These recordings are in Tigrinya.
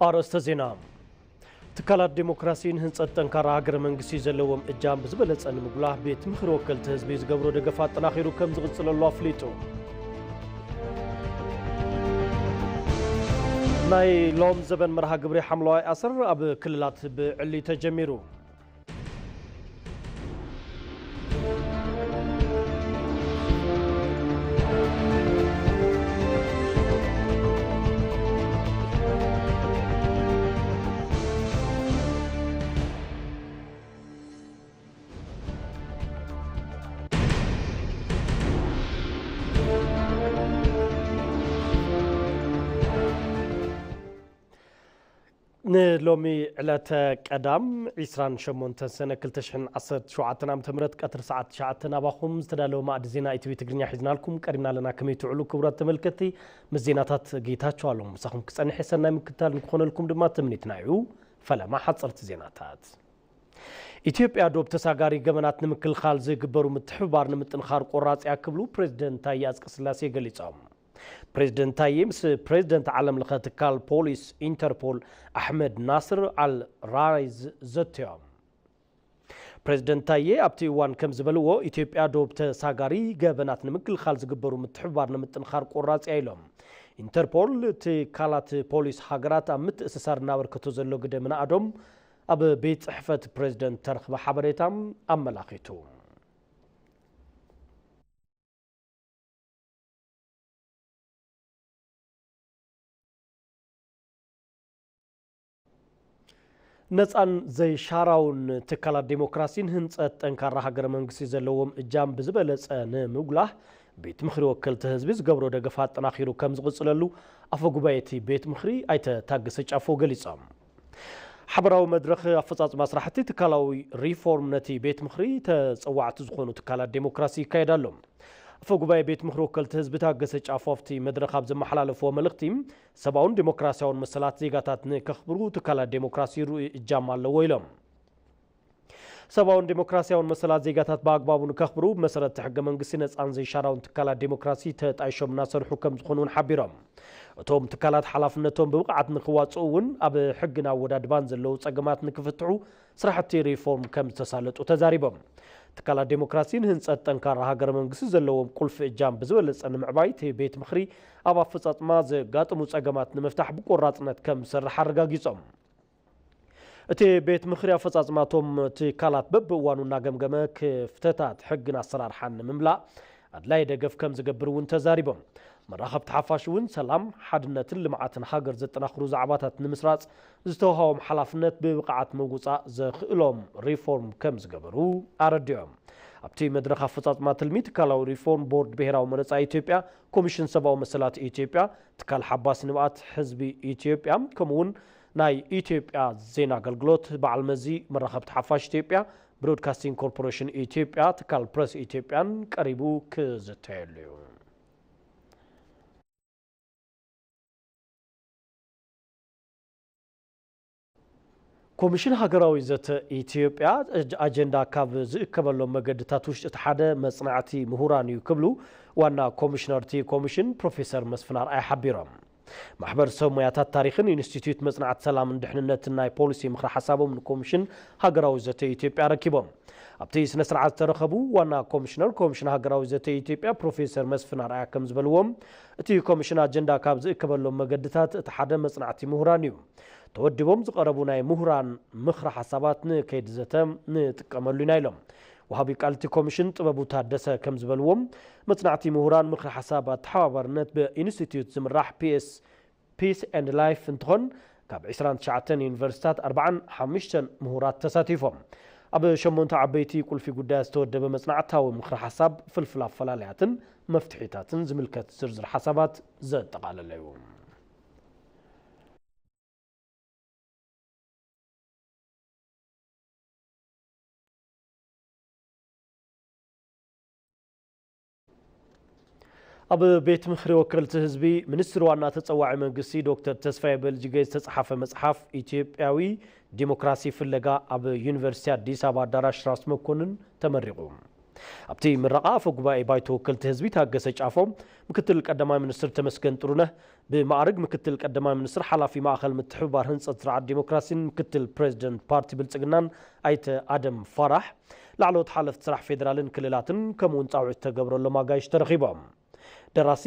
ኣርእስተ ዜና። ትካላት ዴሞክራሲ ንህንጸት ጠንካራ ሃገረ መንግስቲ ዘለዎም እጃም ብዝበለጸ ንምጉላህ ቤት ምኽሪ ወከልቲ ህዝቢ ዝገብሮ ደገፍ ኣጠናኺሩ ከም ዝቕጽለሉ ኣፍሊጡ። ናይ ሎም ዘበን መርሃ ግብሪ ሓምለዋይ ኣሰር ኣብ ክልላት ብዕሊ ተጀሚሩ። ንሎሚ ዕለተ ቀዳም ዒስራን ሸሞንተን ሰነ ክልተ ሽሕን ዓሰርተ ሸውዓተን ዓመተ ምህረት ቀትሪ ሰዓት ትሽዓተ ናባኹም ዝተዳለወ ማእዲ ዜና ኢቲቪ ትግርኛ ሒዝናልኩም ቀሪብና ኣለና። ከመይ ትውዕሉ ክቡራት ተመልከትቲ? ምስ ዜናታት ጌታቸው ኣለሙ ምሳኹም ክጸንሕ ሰናይ ምክትታል ንክኾነልኩም ድማ ትምኒትና እዩ። ፈለማ ሓጸርቲ ዜናታት። ኢትዮጵያ ዶብ ተሳጋሪ ገበናት ንምክልኻል ዝግበሩ ምትሕብባር ንምጥንኻር ቆራጽ እያ ክብሉ ፕሬዝደንት ታዬ ኣጽቀስላሴ ገሊጾም። ፕሬዝደንት ታዬ ምስ ፕሬዝደንት ዓለም ለኸ ትካል ፖሊስ ኢንተርፖል ኣሕመድ ናስር ኣል ራይዝ ዘትዮም። ፕሬዝደንት ታዬ ኣብቲ እዋን ከም ዝበልዎ፣ ኢትዮጵያ ዶብ ተሳጋሪ ገበናት ንምክልኻል ዝግበሩ ምትሕብባር ንምጥንኻር ቆራጽ እያ ኢሎም። ኢንተርፖል ትካላት ፖሊስ ሃገራት ኣብ ምትእስሳር እናበርከቶ ዘሎ ግደ ምንኣዶም ኣብ ቤት ጽሕፈት ፕሬዝደንት ተረኽበ ሓበሬታ ኣመላኺቱ። ነጻን ዘይሻራውን ትካላት ዴሞክራሲን ህንጸት ጠንካራ ሃገረ መንግስቲ ዘለዎም እጃም ብዝበለጸ ንምጉላህ ቤት ምኽሪ ወከልቲ ህዝቢ ዝገብሮ ደገፍ ኣጠናኺሩ ከም ዝቕጽለሉ ኣፈ ጉባኤ እቲ ቤት ምኽሪ ኣይተ ታገሰ ጫፎ ገሊጾም። ሓበራዊ መድረኽ ኣፈጻጽማ ስራሕቲ ትካላዊ ሪፎርም ነቲ ቤት ምኽሪ ተጸዋዕቲ ዝኾኑ ትካላት ዴሞክራሲ ይካየድ ኣሎ። ኣፈ ጉባኤ ቤት ምኽሪ ወከልቲ ህዝቢ ታገሰ ጫፎ ኣብቲ መድረኽ ኣብ ዘመሓላለፍዎ መልእኽቲ፣ ሰብኣውን ዴሞክራሲያውን መሰላት ዜጋታት ንከኽብሩ ትካላት ዴሞክራሲ ርኡይ እጃም ኣለዎ ኢሎም። ሰብኣውን ዴሞክራሲያውን መሰላት ዜጋታት ብኣግባቡ ንከኽብሩ ብመሰረት ሕገ መንግስቲ ነጻን ዘይሻራውን ትካላት ዴሞክራሲ ተጣይሾም እናሰርሑ ከም ዝኾኑ እውን ሓቢሮም። እቶም ትካላት ሓላፍነቶም ብብቕዓት ንክዋፅኡ እውን ኣብ ሕግን ኣወዳድባን ዘለዉ ጸገማት ንክፍትሑ ስራሕቲ ሪፎርም ከም ዝተሳለጡ ተዛሪቦም። ትካላት ዴሞክራሲ ንህንጸት ጠንካራ ሃገረ መንግስቲ ዘለዎም ቁልፊ እጃም ብዝበለጸ ንምዕባይ እቲ ቤት ምኽሪ ኣብ ኣፈጻጽማ ዘጋጥሙ ጸገማት ንምፍታሕ ብቆራጽነት ከም ዝሰርሕ ኣረጋጊጾም። እቲ ቤት ምኽሪ ኣፈጻጽማቶም ትካላት በብእዋኑ እናገምገመ ክፍተታት ሕግን ኣሰራርሓን ንምምላእ ኣድላይ ደገፍ ከም ዝገብር እውን ተዛሪቦም። መራኸብቲ ሓፋሽ እውን ሰላም፣ ሓድነትን ልምዓትን ሃገር ዘጠናኽሩ ዛዕባታት ንምስራጽ ዝተውሃቦም ሓላፍነት ብብቕዓት ምውጻእ ዘኽእሎም ሪፎርም ከም ዝገበሩ ኣረዲኦም። ኣብቲ መድረኽ ኣፈጻጽማ ትልሚ ትካላዊ ሪፎርም ቦርድ ብሄራዊ መረጻ ኢትዮጵያ፣ ኮሚሽን ሰብኣዊ መሰላት ኢትዮጵያ፣ ትካል ሓባሲ ንብኣት ህዝቢ ኢትዮጵያ ከምኡ እውን ናይ ኢትዮጵያ ዜና ኣገልግሎት በዓል መዚ መራኸብቲ ሓፋሽ ኢትዮጵያ ብሮድካስቲንግ ኮርፖሬሽን ኢትዮጵያ ትካል ፕረስ ኢትዮጵያን ቀሪቡ ክዝተየሉ እዩ። ኮሚሽን ሃገራዊ ዘተ ኢትዮጵያ ኣጀንዳ ካብ ዝእከበሎም መገድታት ውሽጢ እቲ ሓደ መጽናዕቲ ምሁራን እዩ ክብሉ ዋና ኮሚሽነር እቲ ኮሚሽን ፕሮፌሰር መስፍን ኣርኣያ ሓቢሮም። ማሕበር ሰብ ሞያታት ታሪኽን ኢንስቲትዩት መጽናዕቲ ሰላምን ድሕንነትን ናይ ፖሊሲ ምኽሪ ሓሳቦም ንኮሚሽን ሃገራዊ ዘተ ኢትዮጵያ ኣረኪቦም። ኣብቲ ስነ ስርዓት ዝተረኸቡ ዋና ኮሚሽነር ኮሚሽን ሃገራዊ ዘተ ኢትዮጵያ ፕሮፌሰር መስፍን ኣርኣያ ከም ዝበልዎም፣ እቲ ኮሚሽን ኣጀንዳ ካብ ዝእከበሎም መገድታት እቲ ሓደ መጽናዕቲ ምሁራን እዩ። ተወዲቦም ዝቐረቡ ናይ ምሁራን ምኽሪ ሓሳባት ንከይዲ ዘተ ንጥቀመሉ ኢና ኢሎም። ወሃቢ ቃል እቲ ኮሚሽን ጥበቡ ታደሰ ከም ዝበልዎም፣ መጽናዕቲ ምሁራን ምኽሪ ሓሳብ ኣተሓባባርነት ብኢንስቲትዩት ዝምራሕ ፒኤስ ፒስ ኤንድ ላይፍ እንትኾን፣ ካብ ዒስራን ትሽዓተን ዩኒቨርሲታት ኣርባዓን ሓሙሽተን ምሁራት ተሳቲፎም። ኣብ ሸሞንተ ዓበይቲ ቁልፊ ጉዳያት ዝተወደበ መጽናዕታዊ ምኽሪ ሓሳብ፣ ፍልፍል ኣፈላላያትን መፍትሒታትን ዝምልከት ዝርዝር ሓሳባት ዘጠቓለለ እዩ። ኣብ ቤት ምኽሪ ወከልቲ ህዝቢ ሚኒስትር ዋና ተጸዋዒ መንግስቲ ዶክተር ተስፋዬ በልጅጌ ዝተጻሓፈ መጽሓፍ ኢትዮጵያዊ ዲሞክራሲ ፍለጋ ኣብ ዩኒቨርሲቲ ኣዲስ ኣበባ ኣዳራሽ ራስ መኮንን ተመሪቑ። ኣብቲ ምረቓ ኣፈ ጉባኤ ባይቶ ወከልቲ ህዝቢ ታገሰ ጫፎ፣ ምክትል ቀዳማይ ሚኒስትር ተመስገን ጥሩነህ፣ ብማዕርግ ምክትል ቀዳማይ ሚኒስትር ሓላፊ ማእኸል ምትሕብባር ህንፀት ስርዓት ዲሞክራሲን ምክትል ፕሬዚደንት ፓርቲ ብልፅግናን ኣይተ ኣደም ፋራሕ፣ ላዕለዎት ሓለፍቲ ስራሕ ፌዴራልን ክልላትን ከምኡ እውን ፃውዒት ዝተገብረሎም ኣጋይሽ ተረኺቦም። ደራሲ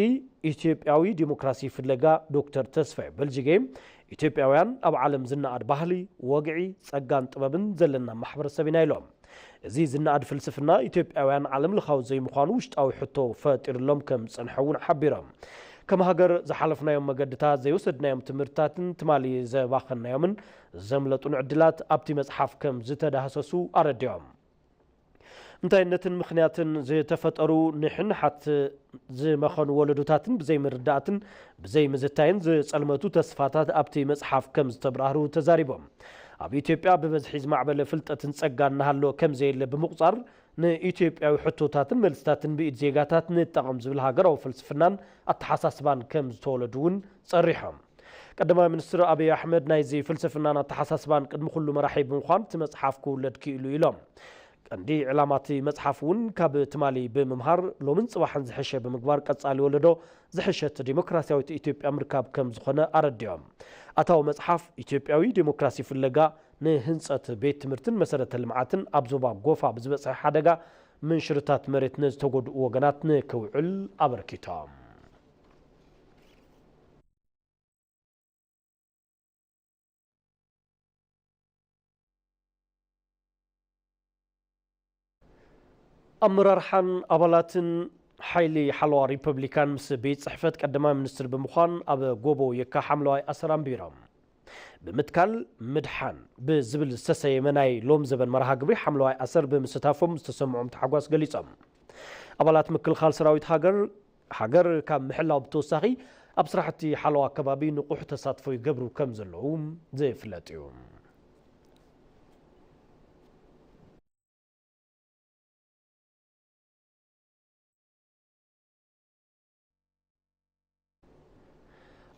ኢትዮጵያዊ ዲሞክራሲ ፍለጋ ዶክተር ተስፋዬ በልጅጌ፣ ኢትዮጵያውያን ኣብ ዓለም ዝነኣድ ባህሊ፣ ወግዒ፣ ጸጋን ጥበብን ዘለና ማሕበረሰብ ኢና ኢሎም። እዚ ዝነኣድ ፍልስፍና ኢትዮጵያውያን ዓለም ለኻዊ ዘይምዃኑ ውሽጣዊ ሕቶ ፈጢሩሎም ከም ዝጸንሐ እውን ሓቢሮም። ከም ሃገር ዝሓለፍናዮም መገድታት፣ ዘይወሰድናዮም ትምህርትታትን ትማሊ ዘባኸንናዮምን ዘምለጡን ዕድላት ኣብቲ መጽሓፍ ከም ዝተዳህሰሱ ኣረዲኦም። እንታይነትን ምኽንያትን ዝተፈጠሩ ንሕንሓት ዝመኸኑ ወለዶታትን ብዘይ ምርዳእትን ብዘይ ምዝታይን ዝጸልመቱ ተስፋታት ኣብቲ መጽሓፍ ከም ዝተብራህሩ ተዛሪቦም። ኣብ ኢትዮጵያ ብበዝሒ ዝማዕበለ ፍልጠትን ጸጋን እናሃለወ ከም ዘየለ ብምቑጻር፣ ንኢትዮጵያዊ ሕቶታትን መልስታትን ብኢድ ዜጋታት ንጠቐም ዝብል ሃገራዊ ፍልስፍናን ኣተሓሳስባን ከም ዝተወለዱ እውን ጸሪሖም። ቀዳማይ ሚኒስትር ኣብይ ኣሕመድ ናይዚ ፍልስፍናን ኣተሓሳስባን ቅድሚ ኩሉ መራሒ ብምዃን እቲ መጽሓፍ ክውለድ ክኢሉ ኢሎም። ቀንዲ ዕላማ እቲ መጽሓፍ እውን ካብ ትማሊ ብምምሃር ሎምን ጽባሕን ዝሕሸ ብምግባር ቀጻሊ ወለዶ ዝሕሸት ዲሞክራሲያዊት ኢትዮጵያ ምርካብ ከም ዝኾነ ኣረዲኦም። ኣታዊ መጽሓፍ ኢትዮጵያዊ ዲሞክራሲ ፍለጋ ንህንጸት ቤት ትምህርትን መሰረተ ልምዓትን ኣብ ዞባ ጎፋ ብዝበጽሐ ሓደጋ ምንሽርታት መሬት ንዝተጎድኡ ወገናት ንክውዕል ኣበርኪቶም። ኣመራርሓን ኣባላትን ሓይሊ ሓለዋ ሪፐብሊካን ምስ ቤት ጽሕፈት ቀዳማይ ሚኒስትር ብምዃን ኣብ ጎቦ የካ ሓምለዋይ ኣሰር ኣንቢሮም። ብምትካል ምድሓን ብዝብል ዝተሰየመ ናይ ሎም ዘበን መርሃ ግብሪ ሓምለዋይ ኣሰር ብምስታፎም ዝተሰምዖም ታሕጓስ ገሊጾም። ኣባላት ምክልኻል ሰራዊት ሃገር፣ ሃገር ካብ ምሕላው ብተወሳኺ ኣብ ስራሕቲ ሓለዋ ከባቢ ንቑሕ ተሳትፎ ይገብሩ ከም ዘለዉ ዝፍለጥ እዩ።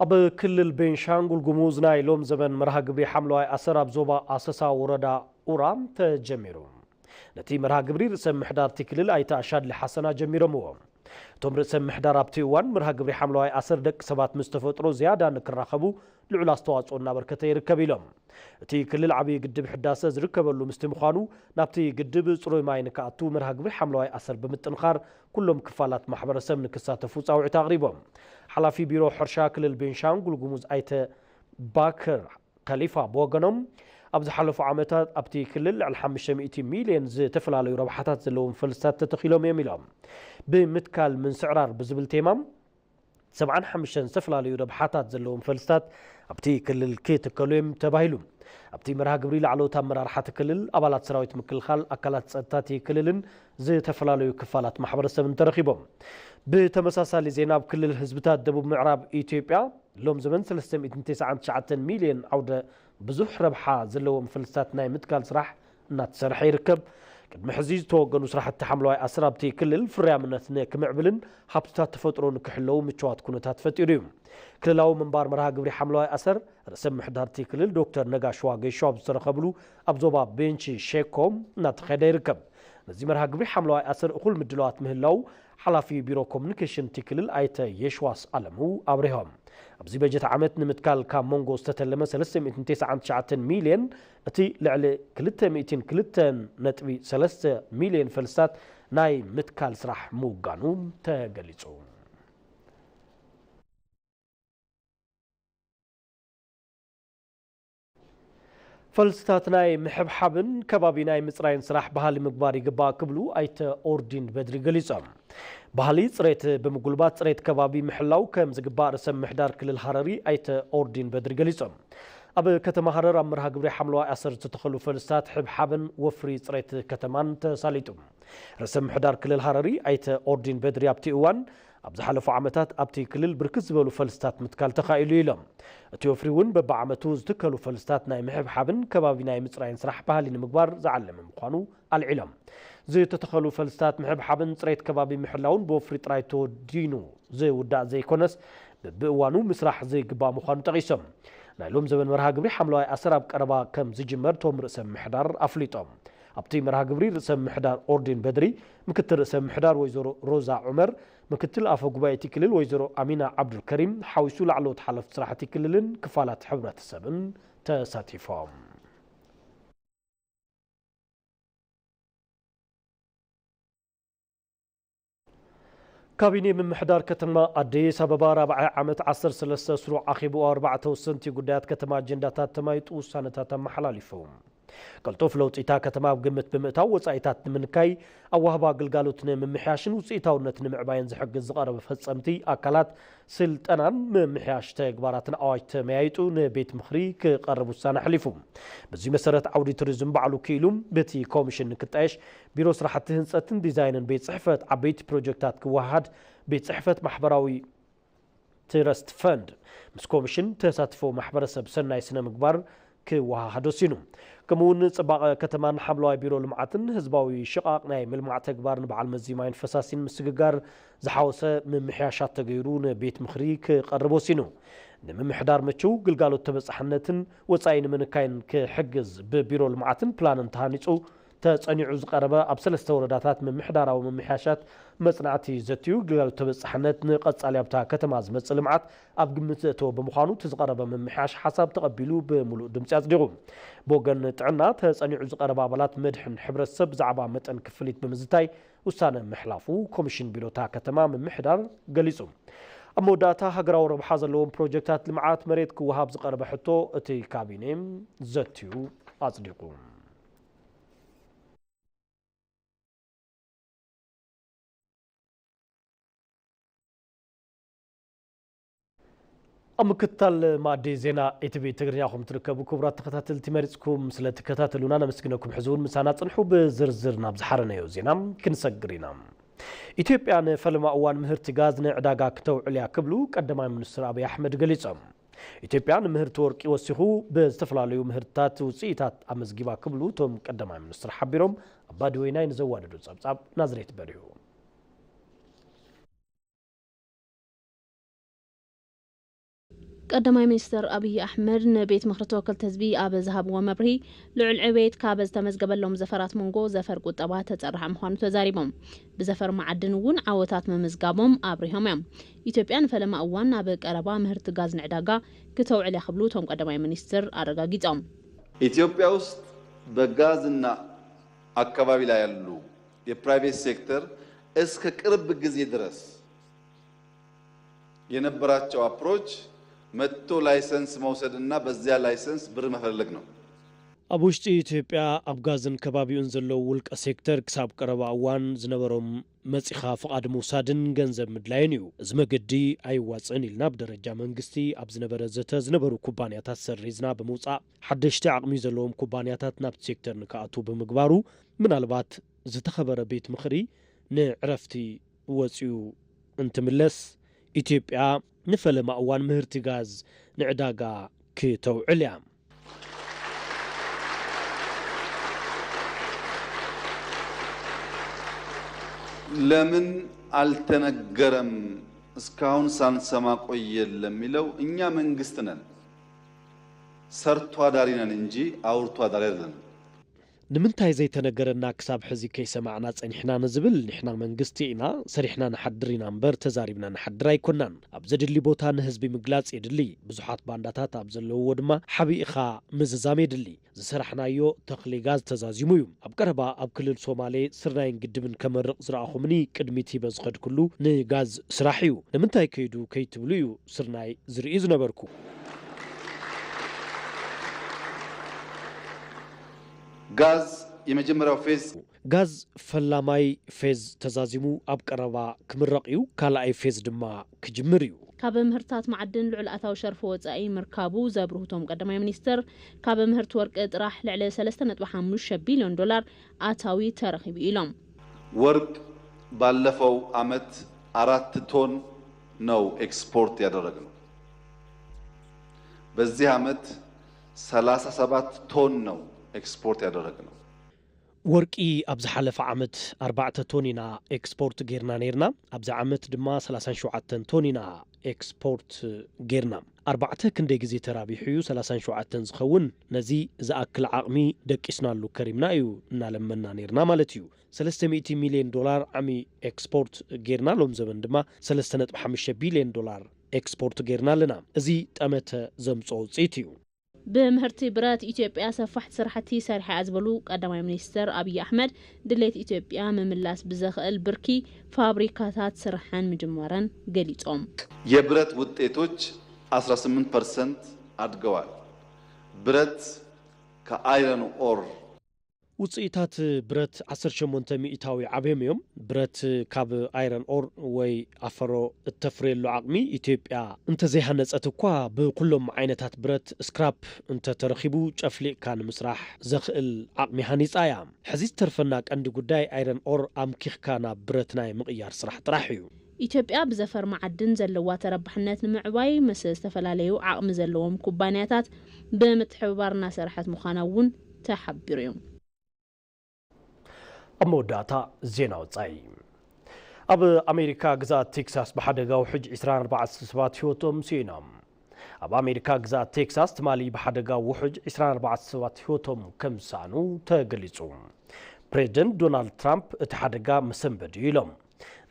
ኣብ ክልል ቤንሻንጉል ጉሙዝ ናይ ሎም ዘበን መርሃ ግብሪ ሓምለዋይ ኣሰር ኣብ ዞባ ኣሰሳ ወረዳ ኡራ ተጀሚሩ። ነቲ መርሃ ግብሪ ርእሰ ምሕዳር እቲ ክልል ኣይተ ኣሻድሊ ሓሰና ጀሚሮምዎ። እቶም ርእሰ ምሕዳር ኣብቲ እዋን መርሃ ግብሪ ሓምለዋይ ኣሰር ደቂ ሰባት ምስ ተፈጥሮ ዝያዳ ንክራኸቡ ልዑል ኣስተዋፅኦ እናበርከተ ይርከብ ኢሎም። እቲ ክልል ዓብዪ ግድብ ሕዳሰ ዝርከበሉ ምስቲ ምዃኑ፣ ናብቲ ግድብ ጽሩይ ማይ ንክኣቱ መርሃ ግብሪ ሓምለዋይ ኣሰር ብምጥንኻር ኩሎም ክፋላት ማሕበረሰብ ንክሳተፉ ጻውዒት ኣቕሪቦም። ሓላፊ ቢሮ ሕርሻ ክልል ቤንሻንጉል ጉሙዝ ኣይተ ባክር ከሊፋ ብወገኖም፣ ኣብ ዝሓለፉ ዓመታት ኣብቲ ክልል ልዕሊ ሓሙሽተ ሚእቲ ሚልዮን ዝተፈላለዩ ረብሓታት ዘለዎም ፈልስታት ተተኺሎም እዮም ኢሎም። ብምትካል ምንስዕራር ብዝብል ቴማ፣ ሰብዓን ሓሙሽተን ዝተፈላለዩ ረብሓታት ዘለዎም ፈልስታት ኣብቲ ክልል ክትከሉ እዮም ተባሂሉ። ኣብቲ መርሃ ግብሪ ላዕለዎት ኣመራርሓ እቲ ክልል፣ ኣባላት ሰራዊት ምክልኻል፣ ኣካላት ጸጥታ እቲ ክልልን ዝተፈላለዩ ክፋላት ማሕበረሰብን ተረኺቦም። ብተመሳሳሊ ዜና፣ ኣብ ክልል ህዝብታት ደቡብ ምዕራብ ኢትዮጵያ ሎም ዘበን ሰለስተ ሚእትን ተስዓን ትሽዓተን ሚልዮን ዓውደ ብዙሕ ረብሓ ዘለዎም ፈልስታት ናይ ምትካል ስራሕ እናተሰርሐ ይርከብ። ቅድሚ ሕዚ ዝተወገኑ ስራሕቲ ሓምለዋይ ኣሰር ኣብቲ ክልል ፍርያምነት ንክምዕብልን ሃብትታት ተፈጥሮ ንክሕለዉ ምችዋት ኩነታት ፈጢሩ እዩ። ክልላዊ ምንባር መርሃ ግብሪ ሓምለዋይ ኣሰር ርእሰ ምሕዳር እቲ ክልል ዶክተር ነጋሽ ዋጌሾ ኣብ ዝተረኸብሉ ኣብ ዞባ ቤንች ሼኮ እናተኻየደ ይርከብ። ነዚ መርሃ ግብሪ ሓምለዋይ ኣሰር እኹል ምድላዋት ምህላው ሓላፊ ቢሮ ኮሙኒኬሽን እቲ ክልል ኣይተ የሽዋስ ኣለሙ ኣብሪሆም። ኣብዚ በጀት ዓመት ንምትካል ካብ መንጎ ዝተተለመ ሰለስተ ሚእትን ተስዓን ትሽዓተን ሚልዮን፣ እቲ ልዕሊ ክልተ ሚእትን ክልተን ነጥቢ ሰለስተ ሚልዮን ፈልስታት ናይ ምትካል ስራሕ ምውጋኑ ተገሊጹ። ፈልስታት ናይ ምሕብሓብን ከባቢ ናይ ምጽራይን ስራሕ ባህሊ ምግባር ይግባእ ክብሉ ኣይተ ኦርዲን በድሪ ገሊጾም። ባህሊ ጽሬት ብምጉልባት ጽሬት ከባቢ ምሕላው ከም ዝግባእ ርእሰ ምሕዳር ክልል ሃረሪ ኣይተ ኦርዲን በድሪ ገሊጾም። ኣብ ከተማ ሃረር ኣብ መርሃ ግብሪ ሓምለዋይ ኣሰር ዝተተኸሉ ፈልስታት ሕብሓብን ወፍሪ ጽሬት ከተማን ተሳሊጡ። ርእሰ ምሕዳር ክልል ሃረሪ ኣይተ ኦርዲን በድሪ ኣብቲ እዋን፣ ኣብ ዝሓለፉ ዓመታት ኣብቲ ክልል ብርክት ዝበሉ ፈልስታት ምትካል ተኻኢሉ ኢሎም። እቲ ወፍሪ እውን በብዓመቱ ዝትከሉ ፈልስታት ናይ ምሕብሓብን ከባቢ ናይ ምጽራይን ስራሕ ባህሊ ንምግባር ዝዓለመ ምዃኑ ኣልዒሎም። ዝተተኸሉ ፈልስታት ምሕብሓብን ጽሬት ከባቢ ምሕላውን ብወፍሪ ጥራይ ተወዲኑ ዝውዳእ ዘይኮነስ፣ በብእዋኑ ምስራሕ ዝግባእ ምዃኑ ጠቒሶም። ናይ ሎም ዘበን መርሃ ግብሪ ሓምለዋይ ኣሰር ኣብ ቀረባ ከም ዝጅመር እቶም ርእሰ ምሕዳር ኣፍሊጦም። ኣብቲ መርሃ ግብሪ ርእሰ ምምሕዳር ኦርዲን በድሪ፣ ምክትል ርእሰ ምምሕዳር ወይዘሮ ሮዛ ዑመር፣ ምክትል ኣፈ ጉባኤ እቲ ክልል ወይዘሮ ኣሚና ዓብዱልከሪም ሓዊሱ ላዕለዎት ሓለፍቲ ስራሕ እቲ ክልልን ክፋላት ሕብረተሰብን ተሳቲፎም። ካቢኔ ምምሕዳር ከተማ ኣዲስ ኣበባ ራብዓይ ዓመት ዓሰርተ ሰለስተ ስሩዕ ኣኼብኡ ኣርባዕተ ወሰንቲ ጉዳያት ከተማ ኣጀንዳታት ተማይጡ ውሳነታት ኣመሓላሊፉ። ቅልጡፍ ለውጢ እታ ከተማ ኣብ ግምት ብምእታው ወጻኢታት ንምንካይ፣ ኣዋህባ ግልጋሎት ንምምሕያሽን ውጽኢታውነት ንምዕባይን ዝሕግዝ ዝቐረበ ፈጸምቲ ኣካላት ስልጠናን ምምሕያሽ ተግባራትን ኣዋጅ ተመያይጡ ንቤት ምኽሪ ክቐርብ ውሳነ ኣሕሊፉ። በዚ መሰረት ዓውዲ ቱሪዝም ባዕሉ ክኢሉ በቲ ኮሚሽን ንክጣየሽ ቢሮ ስራሕቲ ህንፀትን ዲዛይንን ቤት ጽሕፈት ዓበይቲ ፕሮጀክታት ክወሃሃድ ቤት ጽሕፈት ማሕበራዊ ትረስት ፈንድ ምስ ኮሚሽን ተሳትፎ ማሕበረሰብ ሰናይ ስነ ምግባር ክወሃሃድ ወሲኑ። ከምኡውን ጽባቐ ከተማን ሓምለዋይ ቢሮ ልምዓትን ህዝባዊ ሽቓቕ ናይ ምልማዕ ተግባር ንበዓል መዚ ማይን ፈሳሲን ምስግጋር ዝሓወሰ ምምሕያሻት ተገይሩ ንቤት ምኽሪ ክቐርብ ወሲኑ። ንምምሕዳር ምችው ግልጋሎት ተበጻሕነትን ወጻኢ ንምንካይን ክሕግዝ ብቢሮ ልምዓትን ፕላንን ተሃኒጹ ተጸኒዑ ዝቐረበ ኣብ ሰለስተ ወረዳታት ምምሕዳራዊ ምምሕያሻት መጽናዕቲ ዘትዩ ግልጋሎት ተበጻሕነት ንቐጻሊ ኣብታ ከተማ ዝመጽእ ልምዓት ኣብ ግምት ዘእተወ ብምዃኑ እቲ ዝቐረበ ምምሕያሽ ሓሳብ ተቐቢሉ ብምሉእ ድምጺ ኣጽዲቑ። ብወገን ጥዕና ተጸኒዑ ዝቐረበ ኣባላት መድሕን ሕብረተሰብ ብዛዕባ መጠን ክፍሊት ብምዝታይ ውሳነ ምሕላፉ ኮሚሽን ቢሮታ ከተማ ምምሕዳር ገሊጹ። ኣብ መወዳእታ ሃገራዊ ረብሓ ዘለዎም ፕሮጀክታት ልምዓት መሬት ክወሃብ ዝቐረበ ሕቶ እቲ ካቢኔ ዘትዩ ኣጽዲቑ። ኣብ ምክትታል ማእዲ ዜና ኢቲቪ ትግርኛ ኹም ትርከቡ ክቡራት ተኸታተልቲ መሪጽኩም ስለ ትከታተሉና ነመስግነኩም። ሕዚ እውን ምሳና ጽንሑ። ብዝርዝር ናብ ዝሓረነዮ ዜና ክንሰግር ኢና። ኢትዮጵያ ንፈለማ እዋን ምህርቲ ጋዝ ንዕዳጋ ክተውዕል እያ ክብሉ ቀዳማይ ሚኒስትር ኣብይ ኣሕመድ ገሊጾም። ኢትዮጵያ ንምህርቲ ወርቂ ወሲኹ ብዝተፈላለዩ ምህርትታት ውፅኢታት ኣመዝጊባ ክብሉ እቶም ቀዳማይ ሚኒስትር ሓቢሮም። ኣባዲ ወይናይ ንዘዋደዶ ጸብጻብ ናዝሬት በሪሁ። ቀዳማይ ሚኒስትር ኣብይ ኣሕመድ ንቤት ምኽሪ ተወከልቲ ህዝቢ ኣብ ዝሃብዎ መብርሂ፣ ልዑል ዕቤት ካብ ዝተመዝገበሎም ዘፈራት መንጎ ዘፈር ቁጠባ ተጸራሒ ምዃኑ ተዛሪቦም። ብዘፈር መዓድን እውን ዓወታት ምምዝጋቦም ኣብሪሆም እዮም። ኢትዮጵያ ንፈለማ እዋን ኣብ ቀረባ ምህርቲ ጋዝ ንዕዳጋ ክተውዕል እያ ክብሉ እቶም ቀዳማይ ሚኒስትር ኣረጋጊጾም። ኢትዮጵያ ውስጥ በጋዝና አካባቢ ላይ ያሉ የፕራይቬት ሴክተር እስከ ቅርብ ጊዜ ድረስ የነበራቸው አፕሮች መጥቶ ላይሰንስ መውሰድና በዚያ ላይሰንስ ብር መፈለግ ነው። ኣብ ውሽጢ ኢትዮጵያ ኣብ ጋዝን ከባቢኡን ዘለዉ ውልቀ ሴክተር ክሳብ ቀረባ እዋን ዝነበሮም መጺኻ ፍቓድ ምውሳድን ገንዘብ ምድላይን እዩ። እዚ መገዲ ኣይዋጽእን ኢልና ብደረጃ መንግስቲ ኣብ ዝነበረ ዘተ ዝነበሩ ኩባንያታት ሰሪዝና ብምውጻእ ሓደሽቲ ዓቕሚ ዘለዎም ኩባንያታት ናብቲ ሴክተር ንክኣትዉ ብምግባሩ ምናልባት ዝተኸበረ ቤት ምኽሪ ንዕረፍቲ ወጺኡ እንትምለስ፣ ኢትዮጵያ ንፈለማ እዋን ምህርቲ ጋዝ ንዕዳጋ ክተውዕል እያ። ለምን አልተነገረም እስካሁን ሳንሰማ ቆየን ለሚለው እኛ መንግስት ነን። ሰርቶ አዳሪ ነን እንጂ አውርቶ አዳሪ አይደለንም። ንምንታይ ዘይተነገረና ክሳብ ሕዚ ከይሰማዕና ጸኒሕና ንዝብል፣ ንሕና መንግስቲ ኢና፣ ሰሪሕና ንሓድር ኢና እምበር ተዛሪብና ንሓድር ኣይኮናን። ኣብ ዘድሊ ቦታ ንህዝቢ ምግላጽ የድሊ። ብዙሓት ባንዳታት ኣብ ዘለውዎ ድማ ሓቢእኻ ምዝዛም የድሊ። ዝሰራሕናዮ ተኽሊ ጋዝ ተዛዚሙ እዩ። ኣብ ቀረባ ኣብ ክልል ሶማሌ ስርናይን ግድብን ከመርቕ ዝረኣኹምኒ ቅድሚት ሂበ ዝኸድኩሉ ንጋዝ ስራሕ እዩ። ንምንታይ ከይዱ ከይትብሉ እዩ ስርናይ ዝርኢ ዝነበርኩ። ጋዝ የመጀመሪያው ፌዝ ጋዝ ፈላማይ ፌዝ ተዛዚሙ ኣብ ቀረባ ክምረቕ እዩ። ካልኣይ ፌዝ ድማ ክጅምር እዩ። ካብ ምህርታት መዓድን ልዑል ኣታዊ ሸርፊ ወጻኢ ምርካቡ ዘብርሁ እቶም ቀዳማይ ሚኒስትር፣ ካብ ምህርቲ ወርቂ ጥራሕ ልዕሊ ሰለስተ ነጥቢ ሓሙሽተ ቢልዮን ዶላር ኣታዊ ተረኺቡ ኢሎም። ወርቅ ባለፈው ዓመት አራት ቶን ነው ኤክስፖርት ያደረግነው። በዚህ ዓመት ሰላሳ ሰባት ቶን ነው ኤክስፖርት ያደረግነው። ወርቂ ኣብ ዝሓለፈ ዓመት ኣርባዕተ ቶን ኢና ኤክስፖርት ጌርና ነይርና። ኣብዚ ዓመት ድማ ሰላሳን ሸውዓተን ቶን ኢና ኤክስፖርት ጌርና። ኣርባዕተ ክንደይ ግዜ ተራቢሑ እዩ ሰላሳን ሸውዓተን ዝኸውን? ነዚ ዝኣክል ዓቕሚ ደቂስናሉ ከሪምና እዩ እናለመና ነይርና ማለት እዩ። ሰለስተ ሚእቲ ሚልዮን ዶላር ዓሚ ኤክስፖርት ጌርና፣ ሎም ዘበን ድማ ሰለስተ ነጥቢ ሓሙሽተ ቢልዮን ዶላር ኤክስፖርት ጌርና ኣለና። እዚ ጠመተ ዘምፅኦ ውፅኢት እዩ። ብምህርቲ ብረት ኢትዮጵያ ሰፋሕቲ ስራሕቲ ሰሪሓ እያ ዝበሉ ቀዳማይ ሚኒስትር ኣብይ ኣሕመድ፣ ድሌት ኢትዮጵያ ምምላስ ብዘኽእል ብርኪ ፋብሪካታት ስርሐን ምጅማረን ገሊጾም። የብረት ውጤቶች አስራ ስምንት ፐርሰንት አድገዋል። ብረት ከአይረን ኦር ውፅኢታት ብረት ዓሰርተ ሸሞንተ ሚእታዊ ዓብዮም እዮም። ብረት ካብ ኣይረን ኦር ወይ ኣፈሮ እተፍርየሉ ዓቕሚ ኢትዮጵያ እንተዘይሃነፀት እኳ፣ ብኩሎም ዓይነታት ብረት ስክራፕ እንተተረኺቡ ጨፍሊቕካ ንምስራሕ ዘኽእል ዓቕሚ ሃኒፃ እያ። ሕዚ ዝተርፈና ቀንዲ ጉዳይ ኣይረን ኦር ኣምኪኽካ ናብ ብረት ናይ ምቕያር ስራሕ ጥራሕ እዩ። ኢትዮጵያ ብዘፈር መዓድን ዘለዋ ተረባሕነት ንምዕባይ ምስ ዝተፈላለዩ ዓቕሚ ዘለዎም ኩባንያታት ብምትሕብባር እናሰርሐት ምዃና እውን ተሓቢሩ እዩ። ኣብ መወዳእታ ዜና ወጻኢ። ኣብ ኣሜሪካ ግዝኣት ቴክሳስ ብሓደጋ ውሕጅ ዕስራን ኣርባዕተን ሰባት ህይወቶም ስኢኖም። ኣብ ኣሜሪካ ግዝኣት ቴክሳስ ትማሊ ብሓደጋ ውሕጅ ዕስራን ኣርባዕተን ሰባት ህይወቶም ከም ዝሰኣኑ ተገሊጹ። ፕሬዚደንት ዶናልድ ትራምፕ እቲ ሓደጋ መሰንበዲ እዩ ኢሎም።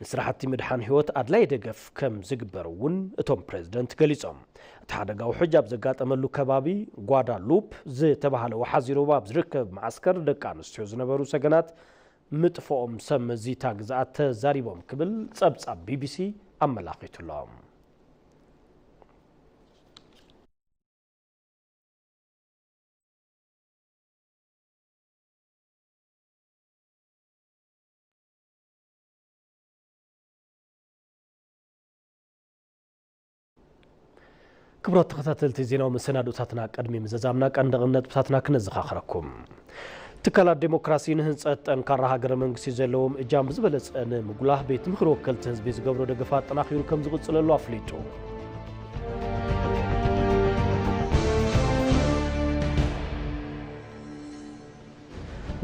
ንስራሕቲ ምድሓን ህይወት ኣድላይ ደገፍ ከም ዝግበር እውን እቶም ፕሬዚደንት ገሊጾም። እቲ ሓደጋ ውሕጅ ኣብ ዘጋጠመሉ ከባቢ ጓዳሉፕ ዝተባህለ ወሓዚ ሩባ ኣብ ዝርከብ መዓስከር ደቂ ኣንስትዮ ዝነበሩ ሰገናት ምጥፍኦም ሰብ መዚ እታ ግዝኣት ተዛሪቦም ክብል ጸብጻብ ቢቢሲ ኣመላኺቱ ኣሎ። ክቡራት ተኸታተልቲ፣ ዜናዊ መሰናዶታትና ቅድሚ ምዝዛምና ቀንዲ ነጥብታትና ክነዘኻኽረኩም። ትካላት ዴሞክራሲ ንህንጸት ጠንካራ ሃገረ መንግስቲ ዘለዎም እጃም ብዝበለጸ ንምጉላህ ቤት ምኽሪ ወከልቲ ህዝቢ ዝገብሮ ደገፍ ኣጠናኺሩ ከም ዝቕጽለሉ ኣፍሊጡ።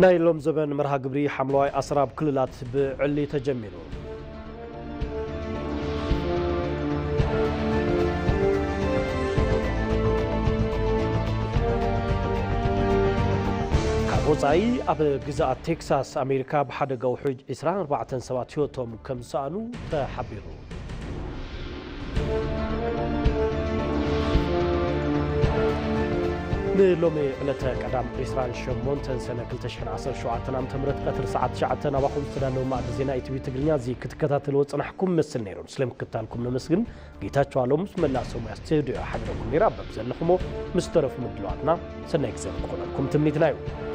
ናይ ሎም ዘበን መርሃ ግብሪ ሓምለዋይ ኣሰር ኣብ ክልላት ብዕሊ ተጀሚሩ። ካብ ወጻኢ፣ ኣብ ግዝኣት ቴክሳስ ኣሜሪካ ብሓደጋ ውሕጅ ዕስራን ኣርባዕተን ሰባት ህይወቶም ከም ዝሰኣኑ ተሓቢሩ። ንሎሚ ዕለተ ቀዳም ዕስራን ሸሞንተን ሰነ ክልተ ሽሕን ዓሰርተ ሸውዓተን ዓመተ ምህረት ቀትሪ ሰዓት ትሽዓተ ናባኹም ዝተዳለወ ማእዲ ዜና ኢቲቪ ትግርኛ እዚ ክትከታተልዎ ዝጸናሕኩም መስል ነይሩ። ስለ ምክትታልኩም ነመስግን። ጌታቸው ኣሎም ምስ መላእ ሰብ ሞያ ስቱድዮ ሓቢረኩም ነይረ። ኣብ በብዘለኹሞ ምስ ተረፉ ምድላዋትና ሰናይ ግዜ ክኾነልኩም ትምኒትና እዩ።